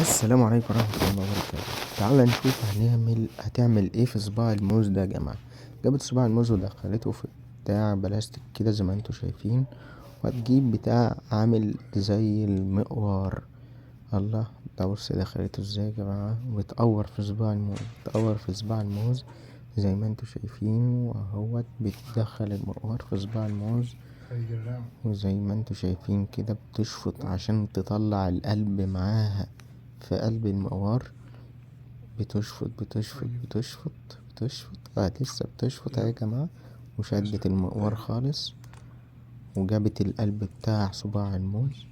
السلام عليكم ورحمة الله وبركاته. تعال نشوف هتعمل ايه في صباع الموز ده يا جماعة. جابت صباع الموز ودخلته في بتاع بلاستيك كده زي ما انتوا شايفين، وهتجيب بتاع عامل زي المقوار. الله، ده بص دخلته ازاي يا جماعة، وتقور في صباع الموز، تقور في صباع الموز زي ما انتوا شايفين، وهو بتدخل المقوار في صباع الموز وزي ما انتوا شايفين كده بتشفط عشان تطلع القلب معاها في قلب المقوار. بتشفط بتشفط بتشفط بتشفط، لسه بتشفط اهي يا جماعة، وشدت المقوار خالص وجابت القلب بتاع صباع الموز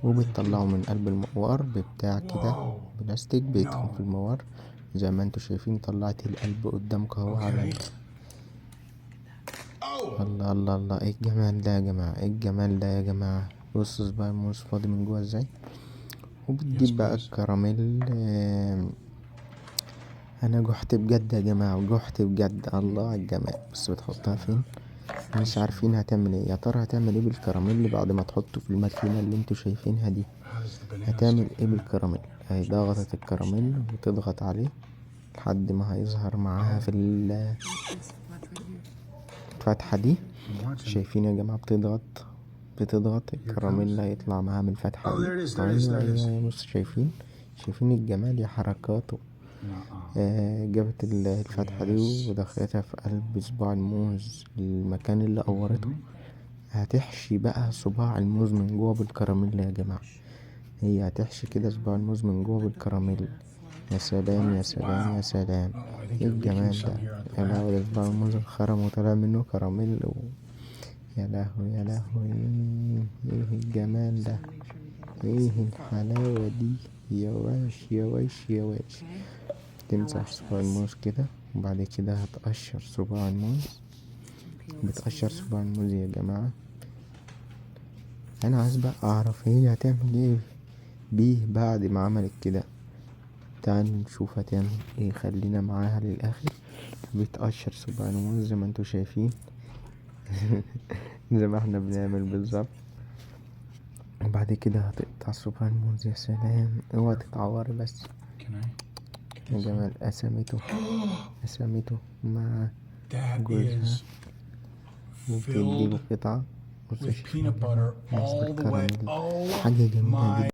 وبتطلعه من قلب المقوار ببتاع كده بلاستيك بيدخل في المقوار زي ما انتوا شايفين. طلعت القلب قدامكم اهو على الله الله الله، ايه الجمال ده يا جماعة، ايه الجمال ده يا جماعة. بصوا صباع الموز فاضي من جوه ازاي. وبتجيب بقى الكراميل. انا جحت بجد يا جماعة، وجحت بجد، الله على الجمال. بس بتحطها فين؟ مش عارفين هتعمل ايه، يا ترى هتعمل ايه بالكراميل بعد ما تحطه في الماكينة اللي انتوا شايفينها دي؟ هتعمل ايه بالكراميل؟ اهي ضغطت الكراميل وتضغط عليه لحد ما هيظهر معاها في الفتحة دي. شايفين يا جماعة؟ بتضغط الكراميل هيطلع معاها من الفتحة دي. أيوة، أيوة، بص، شايفين الجمال يا حركاته. جابت الفتحة دي ودخلتها في قلب صباع الموز، المكان اللي قورته. هتحشي بقى صباع الموز من جوه بالكراميل يا جماعة، هي هتحشي كده صباع الموز من جوه بالكراميل. يا سلام يا سلام يا سلام، ايه الجمال ده يا لهوي. ده صباع الموز اتخرم وطلع منه كراميل يا لهوي يا لهوي، ايه الجمال ده، ايه الحلاوة دي، يا واش يا واش يا واش. تمسح صباع الموز كده، وبعد كده هتقشر صباع الموز، بتقشر صباع الموز يا جماعة. انا عايز بقى اعرف هي هتعمل ايه بيه بعد ما عملت كده. تعالوا نشوف هتعمل ايه، خلينا معاها للاخر. بتقشر صباع الموز زي ما انتوا شايفين زي ما احنا بنعمل بالظبط. وبعد كده هتقطع صباع الموز. يا سلام، اوعى تتعوري بس يا جماعة. قسمته مع جوزها وبتديله قطعة. بصوا شايفين يا جماعة؟ حاجة جميلة جدا.